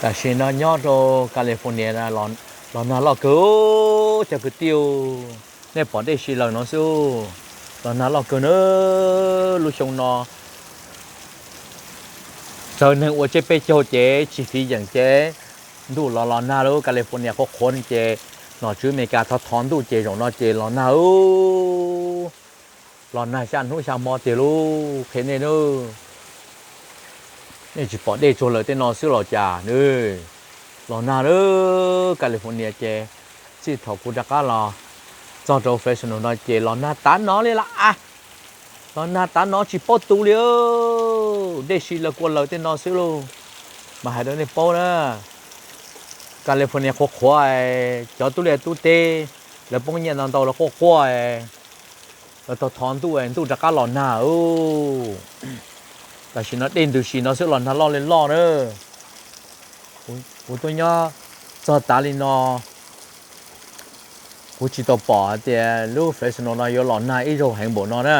Tam sim no nyob rau California los nag loj kawg cov kwv tij, nej pom dej si lawm no xwb, los nag loj kawg na. Lub xyoo no txawm neeg ua tsiab peb caug ces tsis fiv yeem ces ntuj los los nag lub California qhuav qhuav ces nom tswv Amelikas thov thov ntuj ces zaum no ces los nag, los nag xya hnub xya hmo tiag lauj. Qhia nej na, nej tsis pom dej tsuag lawm tej no xwb los cas na. Los nag lub California ces txij thaum kuv rov qab los txog rau Fresno no ces los nag tav no li lawm a. Los nag tav no tsis paub tu li, dej si lawv kua lawv tej no xwb lauj. Mas hais rau nej paub na, California qhuav qhuav, cov tub liaj tub teb lawv poob nyiaj ntau ntau lawv quaj quaj, lawv thov thov ntuj, ntuj rov qab los nag. Tam sim no dej ntws si no xwb los nag loj li loj na. Kuv tuaj nyob txog tav li no, kuv tsis tau pom tias lub Fresno no yuav los nag ib zaug heev npaum no na.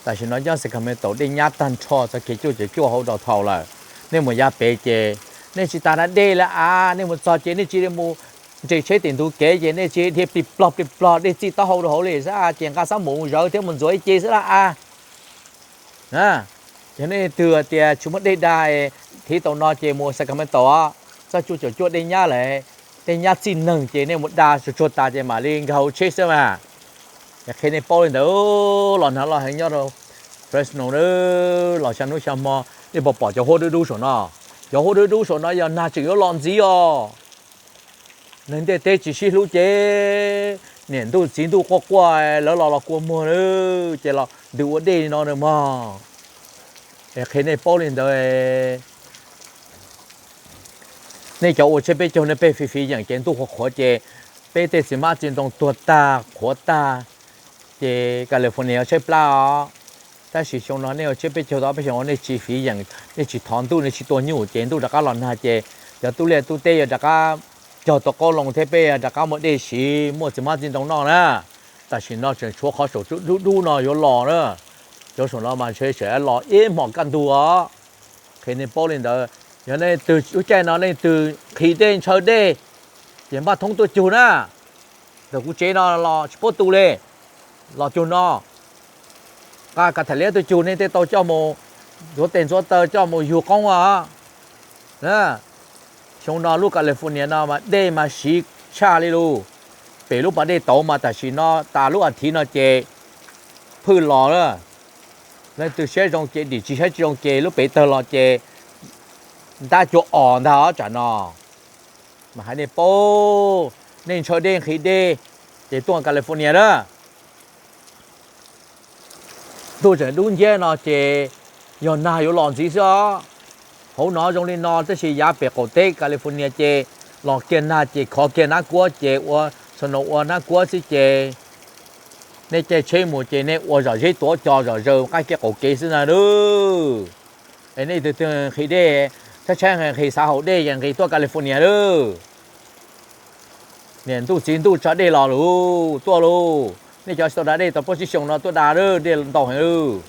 Tam sim no nyob Sacramento dej nyab tag nrho txog kev cuaj caum cuaj hauv downtown lawm. Nej mus yav pem ces nej tsis tas dej li a, nej mus txog ces nej tsis mus nres tsheb tim ntug kev ces nej tsis dhia plig plog plig plog dej txij taub hau rau hauv li xwb a, ces nqa xab mus zawv thiab mus ntxuav ib ce xwb la a. Yog nej leej twg tias tsis muaj dej da, thiv tau no ces mus Sacramento os, txog cuaj caum cuaj dej nyab lawm, dej nyab txij neeg ces nej mus da tsuag tsuag tas ces mam li nkag hauv tsheb xwb mas. Qhia nej paub li ntawd, los nag loj heev nyob rau Fresno na. Los xya hnub xya hmo nej puas pom cov huab dub dub saum no? Cov huab dub dub saum no yog nag tseem yuav los ntxiv os. Neeg ntiaj teb tsis sib hlub ces niam ntuj txiv ntuj quaj quaj lawv los los kua muag na, ces los ntws ua dej li no na mog. Qhia nej paub li ntawd. Nej cov ua tsiab peb caug nej pheej fiv fiv yeem ces ntuj qhuav qhuav ces peb tej txiv hmab txiv ntoo tuag tag qhuav tag, ces California yuav tshaib plab os. Tab sis xyoo no nej ua tsiab peb caug tau ob peb xyoos nej tsis fiv yeem, nej tsis thov ntuj, nej tsis tua nyuj ces ntuj rov qab los nag ces cov tub liaj tub teb yuav rov qab cog tau qoob loo thiab peb yuav rov qab muaj dej siv muaj txiv hmab txiv ntoo noj na. Tam sim no tseem tshuav qhov saum dub dub no yuav los na. Cov saum no mas ntshe tseem los ib hmos kaj ntug os. Qhia nej paub li ntawd, yog nej leej twg lub caij no leej twg nqhis dej ntshaw dej, ces npaj thoob tuaj cug na. Ntawm kuv tsev no los tsis paub tu li, los cug no. Nqa kav tham liab tuaj cug nej thiaj tau coj mus ntxuav tes ntxuav taw coj mus yug qoob os. Xyoo no lub California no mas dej mas siv tshaj li lus. Pem lub pas dej tauv mas tam sim no tas lub as thiv no ces phwj los lawm. Leej twg siab zoo ces dim, tsis siab tsis zoo ces lub pem tawg los ces ntab cua os ntag os tsam no. Mas hais nej paub, nej ntshaw dej nqhis dej ces tuaj California na. Ntuj tseem dub nciab no ces yog nag yuav los ntxiv xwb os. Hauv no zoo li no tab sis yav pem qaum teb California ces los kiag nag ces khov kiag nab kuab ces ua snow ua nab kuab xwb ces nej caij tsheb mus ces nej ua zom zeb tuav co zom zaws nqaij kiag qaum kev xwb na. Es nej tus twg nqhis dej, tshaib tshaib nqhis xav haus dej ces nqis tuaj California lawm. Niam ntuj txiv ntuj tso dej los lawm, tuaj lauj. Nej cov tsis tau da dej tau plaub tsib xyoos no tuaj da lawm, dej ntau heev lawm.